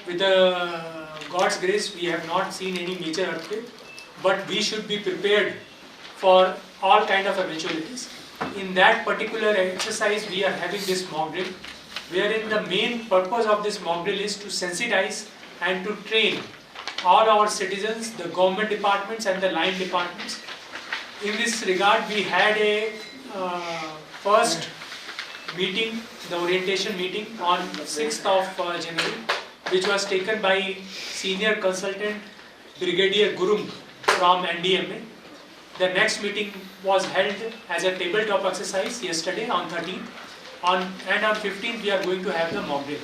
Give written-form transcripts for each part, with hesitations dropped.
With the God's grace, we have not seen any major earthquake, but we should be prepared for all kind of eventualities. In that particular exercise, we are having this mock drill, wherein the main purpose of this mock drill is to sensitise and to train all our citizens, the government departments and the line departments. In this regard, we had a first meeting, the orientation meeting on 6th of January, which was taken by senior consultant Brigadier Gurung from NDMA. The next meeting was held as a tabletop exercise yesterday on 13th. And on 15th we are going to have the mock drill.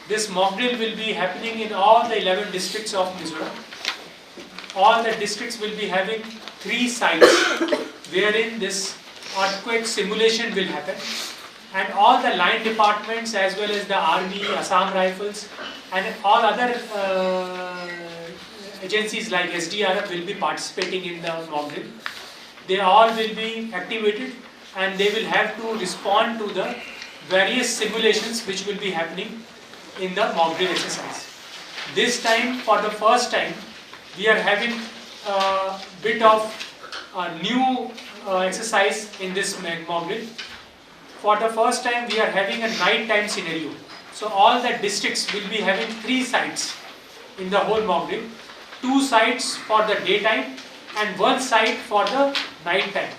This mock drill will be happening in all the 11 districts of Mizoram. All the districts will be having 3 sites wherein this earthquake simulation will happen, and all the line departments as well as the Army, Assam Rifles and all other agencies like SDRF will be participating in the mock drill. They all will be activated and they will have to respond to the various simulations which will be happening in the mock drill exercise. This time, for the first time, we are having a bit of a new exercise in this mock drill. For the first time, we are having a night-time scenario. So all the districts will be having 3 sites in the whole mock drill. 2 sites for the daytime and 1 site for the night time.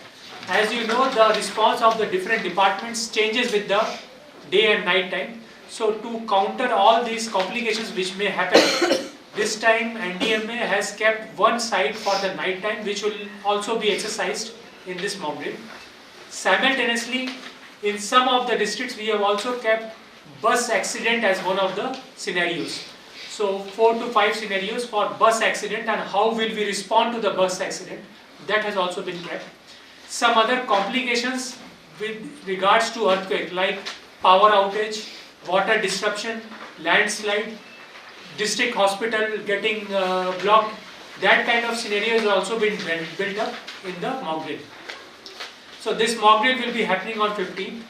As you know, the response of the different departments changes with the day and night time. So to counter all these complications which may happen, this time NDMA has kept 1 site for the night time, which will also be exercised in this mock drill. Simultaneously, in some of the districts, we have also kept bus accident as one of the scenarios. So 4 to 5 scenarios for bus accident and how will we respond to the bus accident, that has also been kept. Some other complications with regards to earthquake like power outage, water disruption, landslide, district hospital getting blocked, that kind of scenario has also been built up in the mock drill. So this mock drill will be happening on 15th.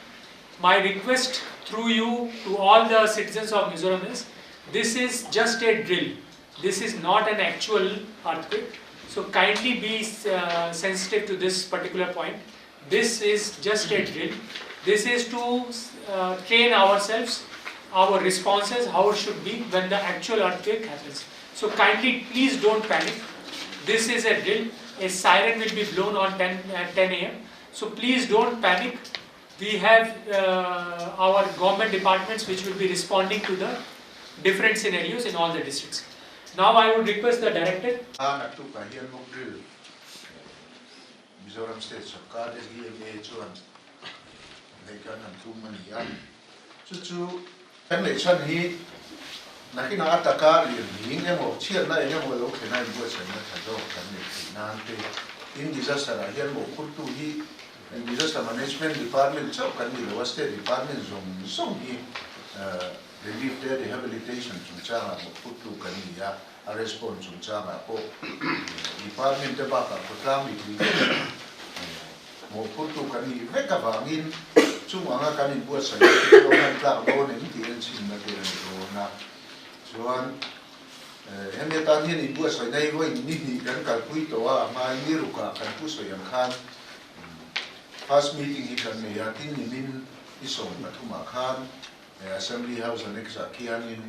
My request through you to all the citizens of Mizoram is, this is just a drill. This is not an actual earthquake. So kindly be sensitive to this particular point. This is just a drill. This is to train ourselves, our responses, how it should be when the actual earthquake happens. So kindly please don't panic. This is a drill. A siren will be blown on 10 a.m. So please don't panic. We have our government departments which will be responding to the different scenarios in all the districts. Now I would request the director. Mizoram State Sarkar SDMA chuan nei kan han tum a ni a. Chu chu kan neih chhan hi nakina ataka lian hing emaw chhiatna eng emaw lo thlena inbuatsaihna tha zawk kan neih theih nan te in disaster ah hian mawhphurtu hi disaster management department chauh kan ni lo a, state department zawng zawng hi relief te rehabilitation chungchangah mawhphurtu kan ni a, a response chungchangah pawh department te bakah khawtlang mipui te mawhphurtu kan ni vek avangin chung anga kan inbuatsaih te chu hman tlak dawn em tih en chhinna te a ni dawn a. Chuan hemi atan hian inbuatsaihna hi vawiin ni hnih kan kalpui tawh a, a hmain ni rukah kan pu sawi ang khan first meeting hi kan nei a, tin nimin ni 13 khan Assembly House annex ah khianin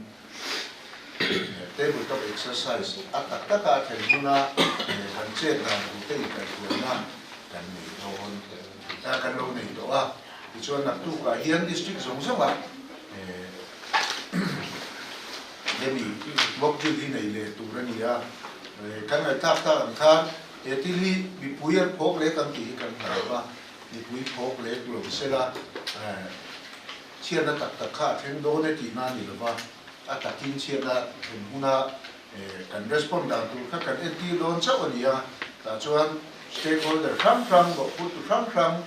table top exercise a tak taka a thlen huna kan chet dan tur te inkaihhruaina kan nei dawn kan lo nei tawh a. Tichuan naktukah hian district zawng zawngah hemi mock drill hi nei leh tur a ni a. Kan ngaihthlak tak ang khan he thil hi mipui an phawk lek ang tih hi kan hlau a, mipui phawk lek lo sela chhiatna tak tak kha a thleng dawn e tihna a ni lova, a takin chhiatna thlen huna kan respond dan tur kha kan entir dawn chauh a ni a. Tah chuan stakeholder hrang hrang, mawhphurtu hrang hrang,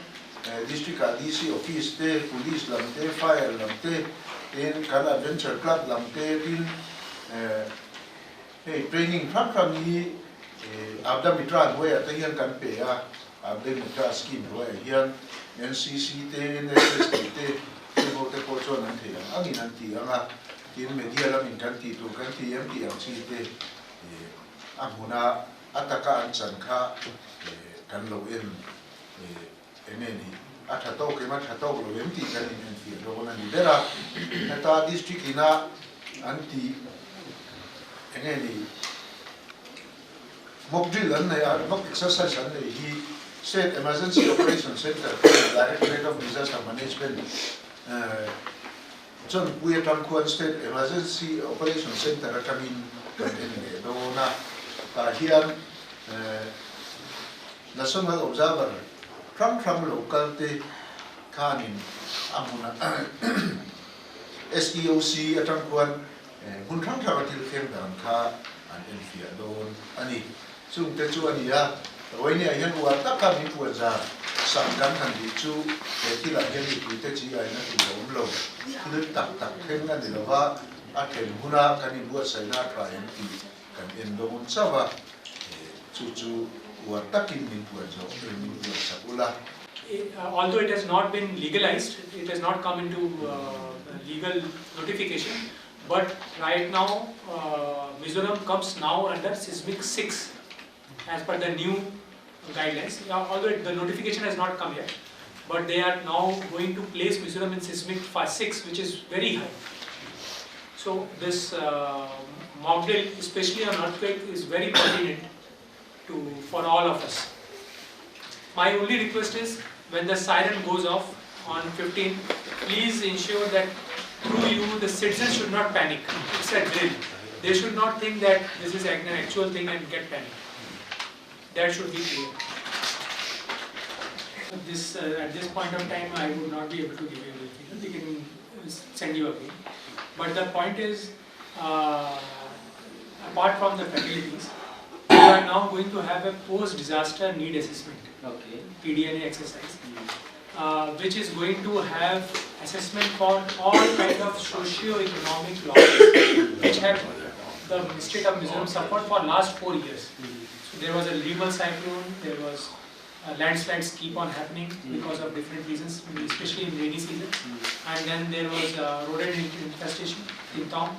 district ah DC office te, police lam te, fire lam te, tin kan adventure club lam te, tin hei training hrang hrang hi Aapda Mitra hnuaiah te hian kan pe a, Aapda Mitra scheme hnuaiah hian NCC te, NSS tih te, heng ho te pawh chuan an theih ang angin an ti ang a. Tin, media lamin kan tih tur kan ti em tih ang chi te a hmuna a taka an chan kha kan lo en eng nge ni, a tha tawk em a tha tawk lo em tih kan inenfiah dawn a ni ber a. Heta district ina an tih eng nge ni, mock drill an nei a, mock exercise an nei hi State Emergency Operation Centre Directorate of Disaster Management Chawnpui atang khuan State Emergency Operation Centre atangin kan en leh dawn a, tah hian National Observer hrang hrang lo kal te khanin a hmunah SEOC atang khuan hmun hrang hrang a thil thleng dan kha an enfiah dawn a ni. Chungte chu a ni a, Roinia hian uar taka min puanzar sak kan han tih chu he thilah hian mipuite chi aina tur a awm lo. Thil tak tak thleng a ni lo va, a thlen huna kan inbuatsaihna a tha em tih kan en dawn chauh a, chu chu uar takin min puanzawh min buatsak ula. Although it has not been legalized, it has not come into legal notification, but right now Mizoram comes now under seismic 6 as per the new guidelines. Although the notification has not come yet, but they are now going to place Mizoram in seismic 6, which is very high. So this mock drill, especially on earthquake, is very pertinent for all of us. My only request is, when the siren goes off on 15, please ensure that through you the citizens should not panic. It's a drill. They should not think that this is an actual thing and get panicked. That should be clear. This at this point of time I would not be able to give you the figure. We can send you again. But the point is, apart from the fatalities, we are now going to have a post-disaster need assessment, PDNA exercise, which is going to have assessment for all kind of socio-economic losses which have the state of Mizoram suffered for last 4 years. So there was a Remal cyclone, there was landslides keep on happening because of different reasons, especially in rainy season, and then there was rodent infestation in town,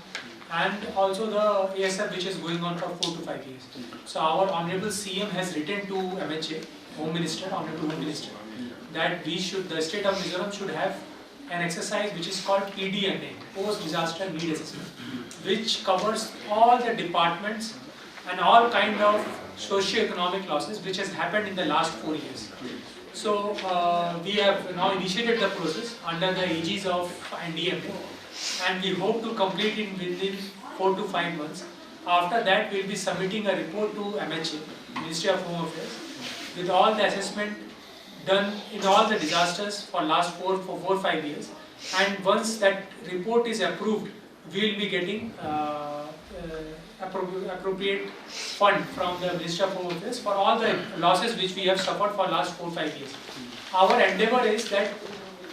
and also the ASF which is going on for 4 to 5 years. So our Honorable CM has written to MHA, Home Minister, Honorable Home Minister, that we should, the state of Mizoram should have an exercise which is called PDNA, Post-Disaster Need Assessment, which covers all the departments and all kind of socio-economic losses which has happened in the last 4 years. So we have now initiated the process under the aegis of NDMA, and we hope to complete it within 4 to 5 months. After that, we will be submitting a report to MHA, Ministry of Home Affairs, with all the assessment done in all the disasters for last 4, 5 years. And once that report is approved, we will be getting appropriate fund from the Ministry of Home Affairs for all the losses which we have suffered for last 4 5 years. Our endeavor is that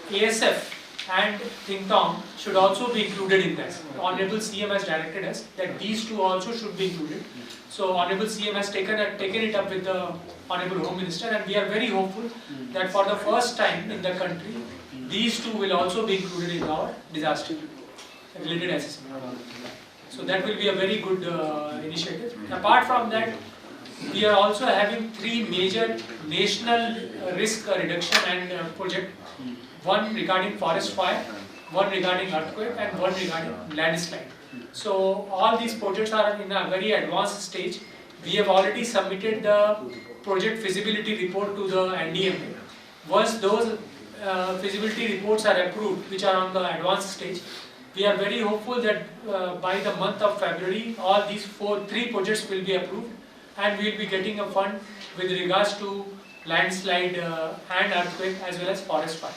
ASF and Thingthang should also be included in this. Honorable CM has directed us that these two also should be included. So Honorable CM has taken it up with the Honorable Home Minister, and we are very hopeful that for the first time in the country, these two will also be included in our disaster related assessment. So that will be a very good initiative. Apart from that, we are also having 3 major national risk reduction and project. One regarding forest fire, one regarding earthquake, and one regarding landslide. So all these projects are in a very advanced stage. We have already submitted the project feasibility report to the NDMA. Once those feasibility reports are approved, which are on the advanced stage, we are very hopeful that by the month of February, all these 3 projects will be approved, and we will be getting a fund with regards to landslide and earthquake as well as forest fire.